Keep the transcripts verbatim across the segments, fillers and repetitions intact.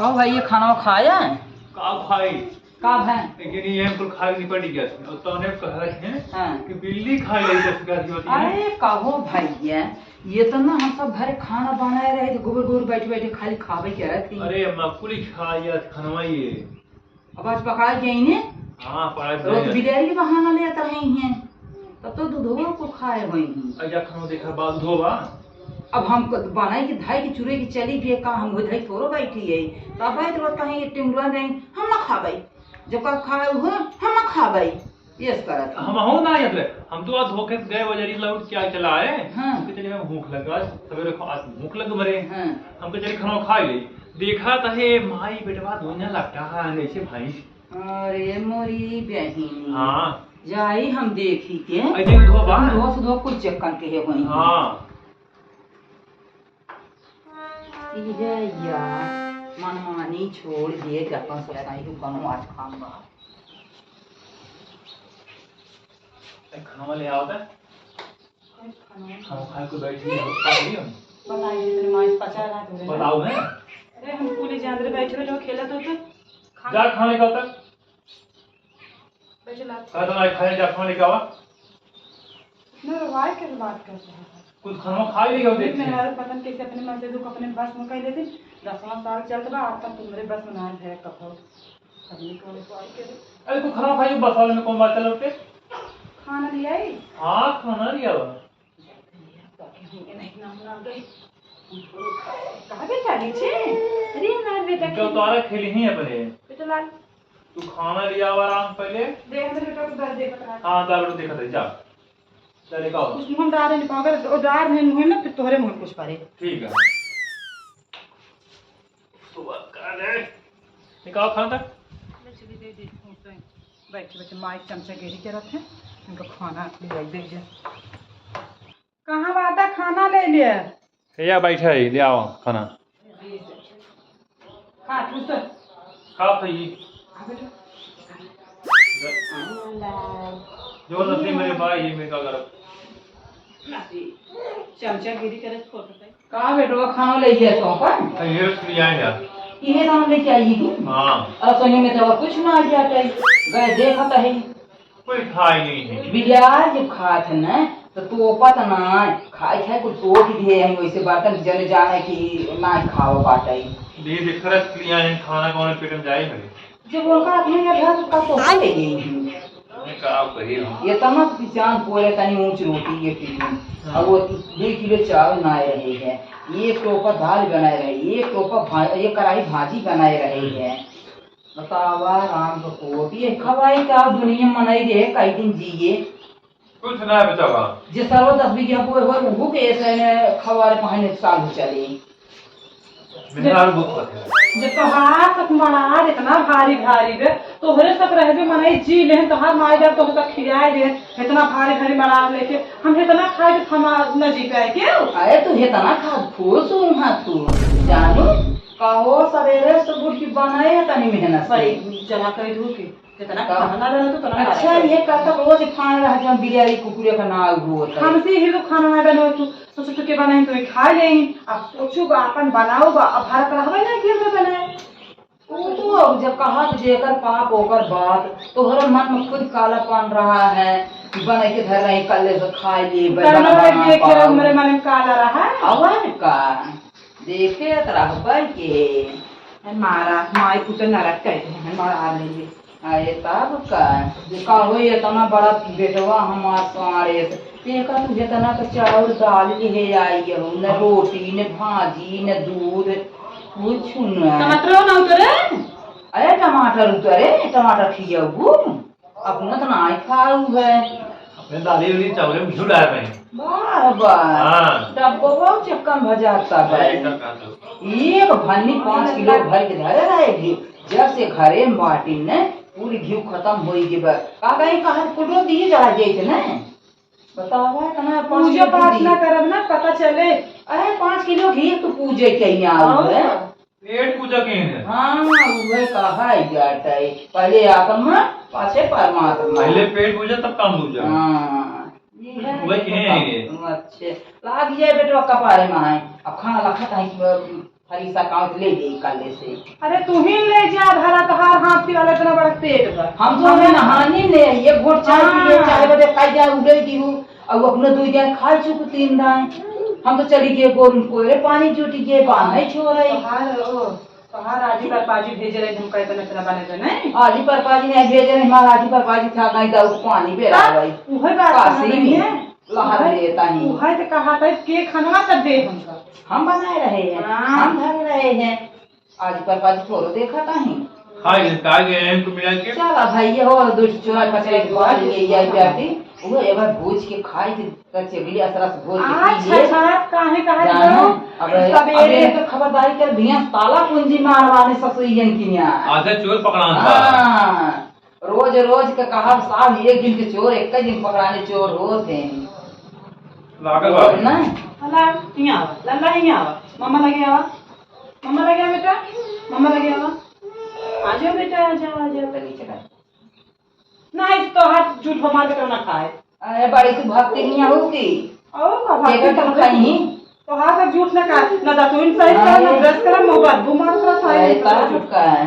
कहो भाई, ये खाना खाया है? का खाई? का भाई? लेकिन ये हमको खा के निपट गया था। और तने कहा है हाँ। कि बिल्ली खा गई तो फिर होती है। अरे कहो भैया, ये तो ना हम सब घरे खाना बनाए रहे थे, गोबर गोबर बैठे बैठे खाली खावे के रहे थे। अरे अम्मा, कुली खा गया था खानवा ये। अब आज पकड़ा गई ने? हाँ, पकड़ा तो गई। बिलारी के बहाना ले आता है ये। तब तो दूधवा को खाए हुए ही। अजा खाना देखा बा, दूधवा बा। अब हम क-, बनाई के धाई के चुरे के चली गए का, हम उधर थोड़ो बैठी है। तब भाई तो कहीं ये टिंगुआ नहीं, हम ना खाबई। जब का खाए हुए, हम ना खाबई। यस करत हम। हम हो ना ये, हम तो आज धोखे से गए बजारी लौट के आ चला आए। हाँ। हमके चले भूख लगा, सवेरे खा, आज भूख लग मरे। हाँ। हमके चले खाना खा ले। देखा त हे माई बेटवा दोनों लपटा है ऐसे भाई। अरे मोरी बहिनी। हाँ। जाई हम देखी के। अरे धो बा। धो सुधो कुल चक्कर के है वहीं। हाँ। इहे यार, मनमानी छोड़ दिए कि अपन सोसाइटी को कौनो आज काम बा। ए, खाना ले आओ त। खाना खाए को बैठ गई हो, खा लियो। बताइए, तेरे माँ इस पचा रहा तुझे ना? बताओ ना। अरे, हम पूरी जान रहे बैठे बैठे खेला तो, तो खाना जा खाने का तक। बैठे लात। अरे, तो ना खाने जा खाने का वा। ना, भाई कैसे बात करते हैं? कुछ खाना खा ही नहीं हो, देखते हैं। मेहरारू पता नहीं कैसे अपने मन से दुख अपने बस में कर लेते। दसवाँ साल चलत बा, आज तक तुम्हारे बस में ना है कहो। अरे, तू खाना खाई, बस वाले में कौन बात चल उठे? खाना ले आई? हाँ, खाना ले आवा। कहाँ बेटा, नीचे? अरे, हमारे बेटा जो के तारा खेली ही अपने। बेटा लाल। तू खाना ले आवा आराम पहले। दे, हमारे बेटा को दर्द देखत रहा। हाँ, दर्द देखत रही, जा। जा, लेके आओ। कुछ मुँह में डारे नहीं पाओगे, तो डार नहीं मुँह में, फिर तोहरे मुँह में कुछ पड़े। ठीक है। सुबह का रे। निकाल खाना। ले चली दे दे, बैठे बैठे माई चमचागिरी करत है, इनका खाना ले दे दे। कहाँ बाटा खाना ले लिया? या बैठा है, ले आओ खाना। खा, तू तो। खा भाई। आ बेटा। जो नसीब मेरे भाई, ये मैं क्या करब? चमचागिरी करत फोटो पे। का बेटवा खाना ले लिया तो अपन? ये रस लिया यार। इहे दाम लेके आई ही। हाँ। और सोनी में तो और कुछ ना आ जाता है। गए देखा तो है। कोई खाए नहीं है। बिलार जो खात है ना, तो तोपत ना, खाए खाए कुछ तोप ही दिए हैं, वैसे बर्तन जने जाने की ना खाओ बाटे। दे दे, खरच लिया है, खाना कौन पेट में जाए मेरे? जब उनका अपने घर का तोहफा ले गई हूँ। मैं का कही हम? ये तमक पिचान पोरे तनी ऊंच रोटी ये पीली। हाँ। अब वो दो किलो चावल ना रहे हैं, एक टोपा दाल बनाए रहे, एक टोपा भा-, एक कढ़ाई भाजी बनाए रहे हैं। बतावा राम को कोट, ये खवाई का दुनिया मनई रहे, कई दिन जिए। कुछ ना बेचावा। जे सरवा दस बीघा बोए होए, उहू के ऐसे ने खवारे पहने साल चले। मेहरारू बहुत पसंद है। जे तोहार तक मड़ार इतना भारी भारी बे, तोहरे सब रहबे मनई जी लेहन, तोहार माई बाप तोहरे तक खियाए दे, इतना भारी भारी मड़ार लेके हम इतना खाए के थमा न जी पाए के। अरे तू इतना खा खुश हूँ हाँ तू जानू, कहो सवेरे से गुड़ की बनाए है तनी मेहनत से। भाई, जमा कर दू की। कितना का? खाना बना तो तना अच्छा, ये कहता रोज खाना रह जब बिलारी कुकुरे का ना होता है। हमसे ही तो खाना ना बनो तू, सोचो तो के बनाई तो खा ले। अब सोचो बा, अपन बनाओ बा, अब भारत रहबे ना कि हमरे बनाए। वो तो अब जब कहा तो जेकर पाप ओकर बात, तोहरा मन में खुद कालापन रहा है, बने के धर रही, कल्ले से खा लिए, करना बना है, ये खेल पाओ। हमरे मन में काला रहा है। और का? देखे त रहबे के। हमारा माई पुत नरक कह दे, हमारा आ नहीं। अरे तब का? कहो इतना बड़ा बेटवा हमार सारे से। देखा तू जितना तो चाउर दाल लिहे आई हो, न रोटी, न भाजी, न दूध, कुछ न। टमाटर ना उतरे? अरे टमाटर उतरे, टमाटर खियाबू? अपना तो नाई खाऊ है। अपने दाली उली चावल में घी डाल रहे हैं। वाह, वाह। हाँ। डब्बो बहुत चक्कम भजाता है। अरे, का, का, का। एक भन्नी पाँच किलो भर के धरे रहे घी। जब से घरे में बाटी ने, पूरी घी खत्म होई गई बा। का कहीं कहा कुटो दिए जा जाइत ने। बतावा, इतना पाँच पूजा किलो पाठ घी। ना करब ना, पता चले। अरे, पाँच किलो घी तू पूजे के यहाँ आऊ और है। का? पेट पूजा के है। हाँ, उहे कहा जाता है। पहले आत्मा, पाछे परमात्मा। पहले पेट पूजा, तब काम दूजा। हाँ, ये है वही तो कहे हैं ये। अच्छे। लाग जाए बेटवा कपारे में है। अब खाना लखत है कि हरीसा कावत ले ले काले से। अरे तू ही ले जा, धरा तोहार हाथ की वाला इतना बड़ा पेट बा। हम तो हमें नहानी ले, एक घोट चाय पी ले, हाँ। चाय बजे खाई जा, उड़े दी हूँ, और अपने दो जाए खा चुक तीन दाए। हम तो चली गए गोरू को, रे पानी जुटी गए, बांधे छोड़े। तोहार ओ, तोहार आजी पर पाजी भेजे रहे, हम कहते न तेरा बने थे, नहीं? आजी पर पाजी नहीं भेजे रहे, हमारा आजी पर पाजी था, नहीं तो पानी बेरा भाई। उहे बात काशी नहीं में है। लहर उहे, लेता ही। उहे तो कहा था, के खनवा कर दे हमका। हम बनाए रहे हैं, हाँ। हम धर रहे हैं। आज पर आज तोरो देखा ताही। खाए के, खाए के, इनको मिला के। चला भाई, ये हो, दो चूरा पकड़े के बाद ये, ये प्याटी, वो एक बार भूज के खाए थे, तो चगली असरा से भूज के पी अच्छा, लिए। अच्छा, काहे कहा जाना, जाओ? अब, सवेरे अब ये तो खबरदारी कर, भैया, ताला कुंजी मारवाने ससुइयन की यहाँ। आधा चोर पकड़ान बा। हाँ। रोज रोज के कहब साहब, एक दिन के चोर, एक दिन पकड़ाने चोर होत हैं। लागल बा। ना? अला, हियाँ आवा, लल्ला हियाँ आवा, मम्मा लगे आवा, मम्मा लगे आवा बेटा, मम्मा लगे आवा, आ जाओ बेटा, आ जाओ, आ जाओ। तनी चला। ना, इस तो हाथ झूठ हमार बेटा ना खाए। अरे बड़ी तू भक्ति नहीं हो की? और का भक्ति केकर तुम खाई? तोहार तो झूठ ना का, ना दातुन सही करा, ना अरे। ब्रश करा, मुंह बदबू मारत रहा, सही अरे, करा। तारा झूठ का है।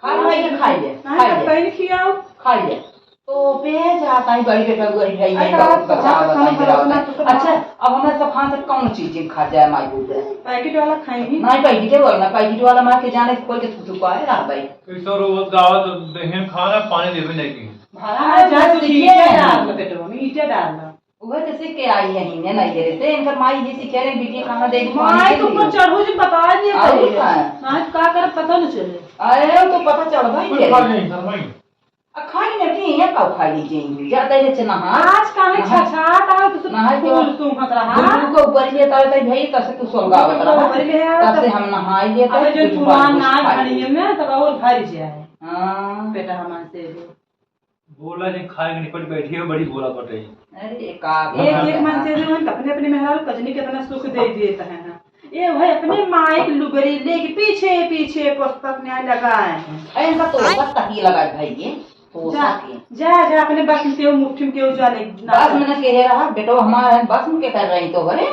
खा ले भाई, खा ले, नहीं, खा तब ले। कहीं खियाओ। खा ले। तो पे जाता ही बड़ी बेटा, वही भाई, अरे, ये तारा बहुत तो बचाव हाथ बताई, खाना जरा खाना बताई। तो अच्छा, अब हमें सब हाथ से कौन चीज खा जाए, माई बोल दे। पैकेट वाला खाई नहीं। नहीं, पैकेट वाला ना, पैकेट वाला मार के जाने खोल के थू थू पाए रहा भाई। कैसे रोज गावा तो देहे खाना, पानी देवे नहीं की। भरा हाँ, है, जा बस तू ये ईंटे है। डाल लो पेटवा में, ईंटे डाल लो। उहे तो सीख के आई है, इन्हें नहीं दे रहे थे। इनकर माई ये सीखे रहे, बिटिया खाना दे दी, पानी माई दे तो दी। ऊपर चढ़ो जी, बता दिए और पहले। का? ना, का करब, पता न चले। अरे, वो तो पता चल भाई कुछ दे। खा जाए, शर्माई। आ, खाई ना, कि ये का खा लीजिए, जाते ले चना, हाँ? आज काहे नहा-, छछात आ, तू सब नहाई फूल तो सूंघत रहा। गुड्डू को ऊपर लेता रहता है भाई, तब से तू सोलगावत गुड्डू को रहा। ऊपर ले आ, तब से तब हम नहाई लेता अबे है, जो कुछ जुबान बात ना कुछ खा घड़िए ली। में, तब और भर जाए। हाँ। बेटा हमारे से भी। बोला नहीं, खाए के निपट बैठी है, बड़ी बोला पट रही। अरे, का एक, एक मन से जो है, अपने, अपने मेहरारू कजनी कितना सुख दे देत है ना। ये भाई अपने माई के लुगरी लेके पीछे, पीछे पुस्तक न्याय लगाए हैं। अरे, इनका तो बस तक ये लगा है भाई, ये तो जा, साथ ही। जा, जा, अपने बस में केहू, मुट्ठी में केहू जा ले, ना बस जा। में ना के रहा, बेटो हमारा है, बस में के कर रही तो, अरे।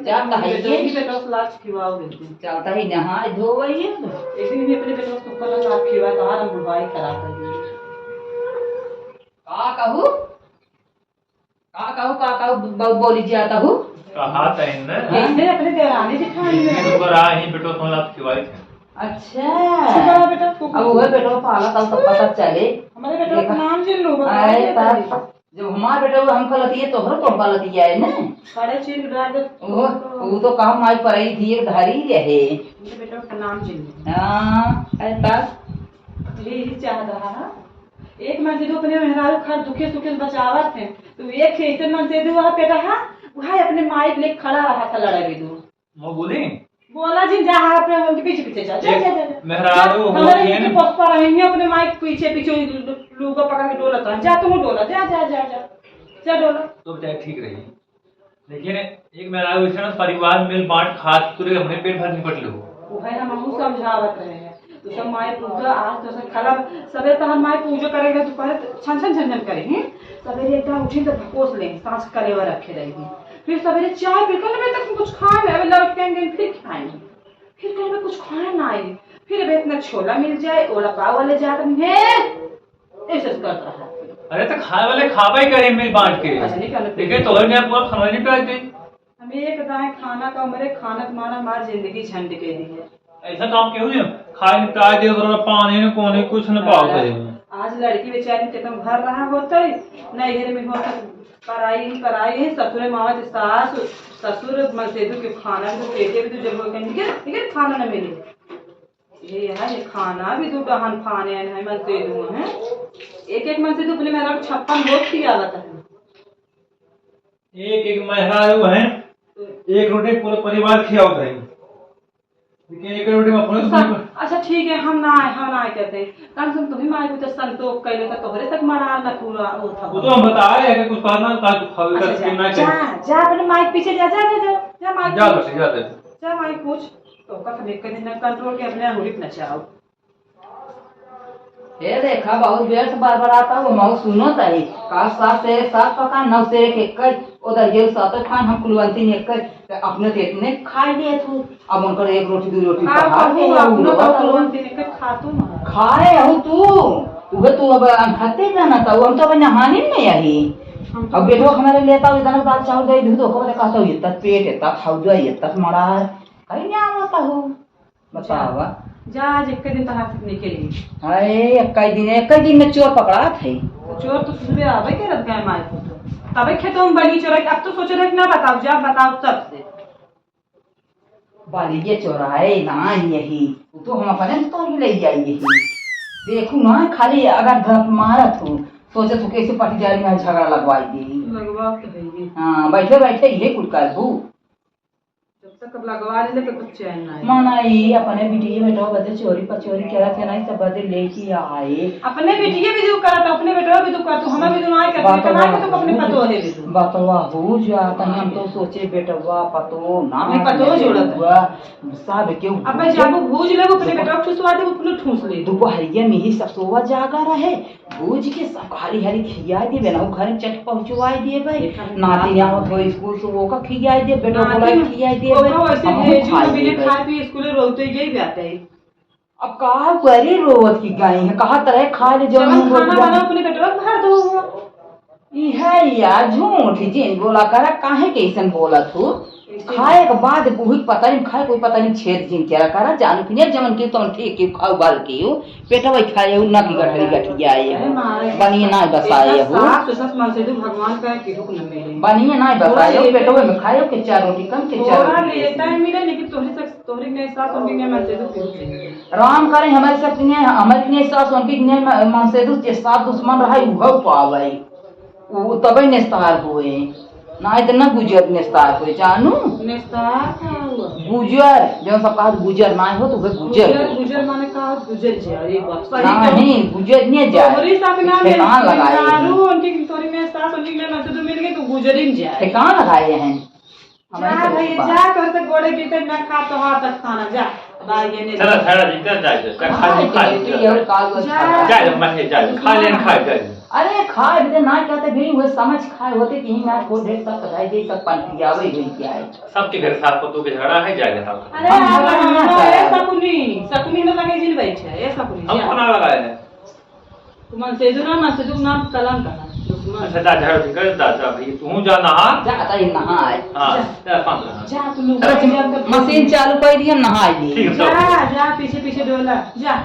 जाता है ये। बेटो से लाज खिवाओ बिल्कुल। चलता ही नहाए धोवे ये तो। एक दिन भी अपने बेटो से ऊपर लाज खिवा, तो हम बुढ़ाई खराब कर दी। का कहू? का कहू, का कहू, ब-, बोली जाता हूँ? कहा तैन ने? हाँ? जैसे अपने देवरानी जेठानी में। एक बार आ ही बेटो से लाज खिवाई थे। अच्छा। चुप रहा बेटा, तू अब वह बेटो पाला तब तो पता चले। हमारे बेटो का देखा। नाम जिन लो, बताइए आए तो। जब हमार बेटा हुआ, हम गलतिये, तोहरो तो गलतिये है ना। साढ़े छह के डाल दे। वो, वो तो कहा माई पर आई थी, एक धारी रहे। मेरे बेटा का नाम जिन। हाँ, अरे तब? यही चाह रहा है। एक मन से जो अपने मेहरारू खार दुखे सुखे से बचावत है, तो एक ऐसे मन से जो वह बेटा है, वह अपने माई के लिए खड़ा रहा था लड़ाई में। मैं बोली? बोला जिन, जा, हाँ, अपने उनके पीछे पीछे जा, जा, एक जा, जा, जा। मेहरारू जा, हो हमारे गए इनके ना। पसपा रहेंगे, अपने माई के पीछे पीछे लू-, लूगा पकड़ के डोलत रहा। जा, तू डोला, जा, जा, जा, जा, जा डोला। तो बेचारे ठीक रही, लेकिन एक मेहरारू ऐसे ना परिवार मिल बांट खात पूरे हमने पेट भर निपट लो। वो है ना, हमहू समझावत रहे हैं। तो सब माई पूजा, आज तो सब खला, सबेरे तो हम माई पूजा करेंगे, दोपहर छन छन छन छन करे हैं। सबेरे एक बार उठी तो भकोस लें, सांस कलेवा रखे रहेगी। फिर सबेरे चाय पी के ना, तक कुछ खाए ना, अबे लौट के आएंगे, फिर खाएंगे। फिर कहीं कुछ खाए ना आई, फिर अबे इतना छोला मिल जाए, ओड़ा पाव वाले जात हैं, ऐसे करत रहा। अरे तो खाए वाले खाबे करे मिल बांट के। अच्छा, नहीं खाना लेकिन तोहर ने पूरा खाना नहीं पाए थे। हम एक दाएं खाना का, हमरे खाना के मारा हमार जिंदगी झंड के दी है। ऐसा काम क्यों नहीं? खाए निपटाए दे, ओकरा पानी ने कोने कुछ न पावत है। आज लड़की बेचारी के तुम घर रहा होते, नैहर में होता, पराई ही पराई है, ससुरे मावा के सास, ससुर मनसेदू के खाना भी तो पेटे भी तो जब कहीं निकल, निकल खाना न मिले। ये है, ये खाना भी तो डहन फाने हैं मनसेदू हैं। एक एक मनसेदू अपने मेहरा को छप्पन रोज खियावत है। एक एक मेहरारू है, एक रोटी पूरे परिवार खियावत है। लेकिन एक रोटी में अपने सब, अच्छा ठीक है, हम ना आए, हम ना आए कहते हैं। कम से कम तुम्हें माई को तो संतोष कर लेता, तोहरे तक मराल ना पूरा वो था। वो तो हम बता रहे हैं कि कुछ कहना, कल खावे अच्छा, का जा, ना जा, करें। जा, अपने माई के पीछे जा, जा, जा, जा, जा, माई जा पूछ। बेटे, जा दे। जा, माई पूछ। तो का हम एक दिन ना कंट्रोल के अपने अंगुली पे नचाओ। ए देखा, बहुत बेर से बरबरात हउ, हमहू सुनत हई। का सात सेर सात पकान, नौ सेर एक एक्कई, उधर गेल सातो खान, हम कुलवंती ने एक्कई, त अपने तो इतने खाइ लेत हउ। अब उनकर एक रोटी, दुइ रोटी का पका कहू, के या अपना उड़वा तो तलवा। कुलवंती ने के खातू ना। खाए हउ तू, उहे तू अब अनखते जाना त, हम तो अब नहानी में अही। हम तो अब बेटवा हमारे लेता हउ, इतना दाल चाउर दइ दिहु, तो ओकरे कहत हउ, "एतना पेट, एतना खाउ जा, एतना मरार।" कहीं नहीं आवत हउ। बतावा। जा, आज एक्के दिन तहार से निकली। अरे, एक्के दिन, एक्के दिन में चोर पकड़ात है। तो चोर तो सुबह आवे के रहत है माय को तो। तबे खेतों में बनी चोर, अब तो सोचे रहे कि ना बताओ, जा बताओ सबसे। बाली ये चोराए ना यही, वो तो हम अपने तो ही ले जाई यही। देखू ना, खाली अगर धप मारत हूँ, सोचत हूँ कैसे पटियारी में झगड़ा लगवाई दे। लगवा तो है ये। हाँ, बैठे बैठे ये कुल करबू। जब तक अब लगवा ले, तब तक चैन ना आए। माना ई अपने बिटिया बेटवा बदे चोरी पचोरी करत है ना, ई सब बदे लेके आए। अपने बिटिया भी दुख करत, अपने बेटवा भी दुख करत, हमें भी दुख आए करत, बात कमाए हुआ के तो अपने भूज, पतोह है भी दुख। बतवा हो जा, तनी हम तो सोचे बेटवा पतोह ना अपने पतोह है जोड़त है। हुआ, सब के अब मैं जाबो भूज लेबो, अपने दुपह-, बेटवा ठुसवा देबो, अपने ठूस ले। दुपहरिया में ही सब सोवा जागा रहे, भूज के सब हरी हरी खिया देबे ना, उ घर में चट पहुँचवाई देबे। देखा है, नाती बात आवत हो स्कूल से, ओका खिया देबे, बेटा नाती बोला खिया देबे, ओका वैसे हमहू भेजू, खा बिना लेबे। खाए पिए स्कूल रोते गई जाते। अब का करे रोवत की गई है, कहा तरह खा ले जो जवन मुंह खाना रोटिया। बना अपने बेटवा के भर दो। इहे या झूठ जिन बोला करा, काहे के ऐसन बोलत हो? ऐसे खाए के बाद बुही पता नहीं खाए, कोई पता नहीं छेद जिन क्या करा, जानू कि नहीं जमन के तमन ठीक के खाऊ बाल के हो, पेटवा खाए हो, ना की गठरी गठिया आए हो, अरे मारे बनिए ना बसाए हो। सास ससुर मन से तो भगवान का केहू न मिले। बनिए ना बसाए हो, थोड़ा पेटवा में खाए हो के चार रोटी कम के चार थोड़ा रोटी ले बेसी। टाइम मिले, लेकिन तोहरे से, तोहरे के नहीं सास उनके नहीं मन से तो केहू नहीं मिले। राम करे हमारे सब के नहीं, हमारे के नहीं सास उनके नहीं मन से तो जे सास दुश्मन रहे, उहो पावे। उ तबे निस्तार होए, नाहीं त न गुजर निस्तार होए, जानू। निस्तार का हुआ? गुजर, जौन सब कहत गुजर नाहीं हो, तो उहे गुजर गुजर, हो। गुजर माने का? गुजर जाए, एक बात। सही नाहीं, कहूँ। गुजर नहीं जाए। तोहरी साथ ना मिल-, ठेकान लगाए। मेहरारू, उनकी, तोहरी में सास, उनकी में मन से तो मिल गए, तो गुजर ही न जाए। ठेकान लगाए हैं। जा भाई, जा, तोर से गोड़े गिरते, ना खा तो हाथ तक खाना, जा। अब आइए ने। चला, चला, निकल जाए, का खा, हाँ, खा, ये निकल तो जाए। ये काल जा। जा, जा, मत जा, खा लेन, खा, जा। अरे, खा, इतने ना कहते भी, वो समझ खाए होते कि ही ना को ढेर सब पढ़ाई दे, सब पानी पियावे ही क्या है। सबके घर सास पतोह के झगड़ा है, जाए बताओ। अरे, हम आप झगड़ा ना ना, ना, करे। ए सकुनी, सकुनी ना लगे जिन बैठे, ए सकुनी, हम जा। कौन लगाए हैं? तू मनसेदू ना, मनसेदू नाम कलंक है, दुश्मन। अच्छा, जा, झाड़ू ठीक कर, जा, जा, भाई, तू जा, नहा। जा, ताई, नहा आए। हाँ, जा। जा, पाँच नहा। जा, तू लोग अरे, जा, जा, मशीन चालू कर दिया, नहा लिए। ठीक है, जा, चलो। जा, पीछे, पीछे डोला, जा।